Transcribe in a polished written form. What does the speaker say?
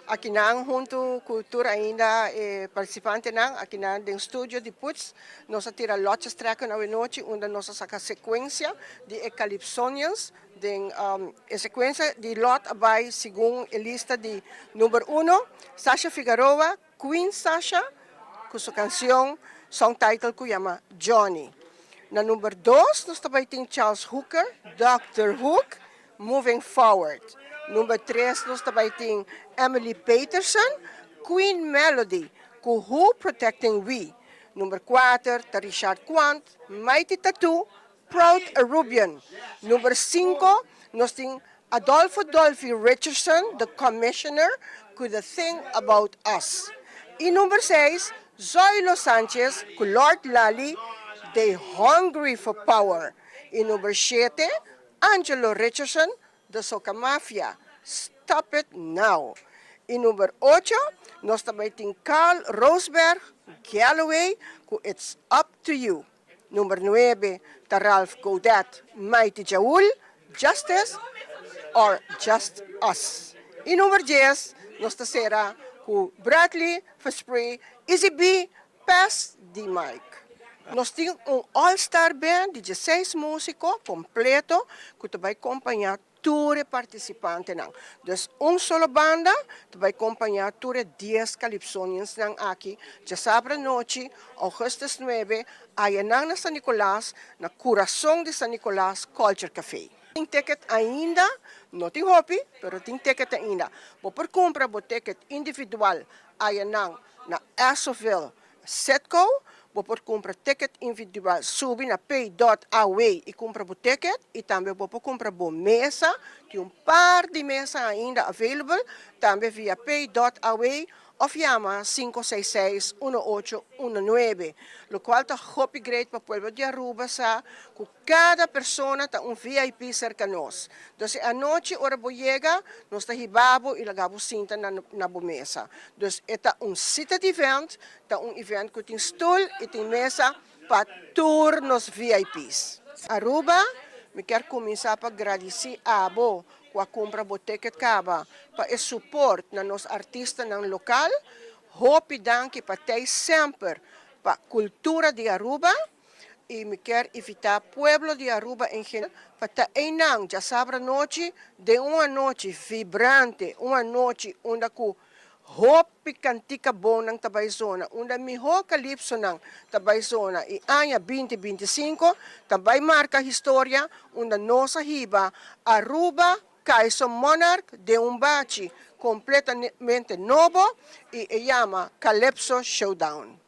Akinan hunto cu tur ainda participantenan, akinan den studio di Puts, nos a tira lotjes trekken anochi, unda nos a saca secuencia di e Calypsonians, den e secuencia di lot a bay segun e lista di number 1, Sasha Figueroa, Queen Sasha, cu su cancion, song title cu yama Johnny. Na number 2, nos tambe tin Charles Hooker, Dr. Hook, Moving Forward. Number 3, nos tambe tin Emily Peterson, Queen Melody, cu Who Protecting We. Number 4, ta Richard Quant, Mighty Tattoo, Proud Arubian. Number 5, nos tin Adolfo Dolphy Richardson, The Commissioner, cu The Thing About Us. Y number 6, Zoilo Sanchez, cu Lord Lally, They Hungry for Power. Y number 7, Angelo Richardson, The Soca Mafia, Stop It Now. Y number 8, nos tambe tin Carl Roosberg, Galloway, cu It's Up to You. Number 9, ta Ralph Godet, Mighty Jaul, Justice or Just Us. Y number 10, nos ta sera cu Bradley Versprey, Easy B, Pass the Mic. Nos tin un All-Star Band di 16 musico completo cu ta bay acompaña tur participantenan. Dus un solo banda ta bay acompaña tur 10 Calypsonians nan aki, diasabra anochi, augustus 9, ayanan na San Nicolas, na curason di San Nicolas Culture Café. Tin ticket ainda, no tin hopi, pero tin ticket ainda. Bo por cumpra bo ticket individual ayanan na Essoville Setco, bo por cumpra ticket individual, subi na pay.aw y cumpra bo ticket, y tambe bo por cumpra bo mesa, tin un par di mesa ainda available, tambe via pay.aw of yama 566-1819, locual ta hopi great pa pueblo di Aruba sa cu cada persona ta un VIP cerca nos. Anto, anochi, ora bo yega, nos ta hiba bo y laga bo sinta na bo mesa. Anto, e ta un seated event, ta un event cu tin stoel y tin mesa pa tur nos VIPs. Aruba, mi kier cuminsa pa gradici abo cu a cumpra bo ticket caba pa e support na nos artistanan local. Hopi danki pa t'ey semper pa cultura di Aruba y mi kier invita pueblo di Aruba en general pa ta eynan diasabra anochi den un anochi vibrante, un anochi unda cu hopi cantica bon nan ta bay zona, unda miho calypso nan ta bay zona y aña 2025 ta bay marca historia unda nos a hiba Aruba Kaiser Monarch den un bachi completamente nobo y e yama Calypso Showdown.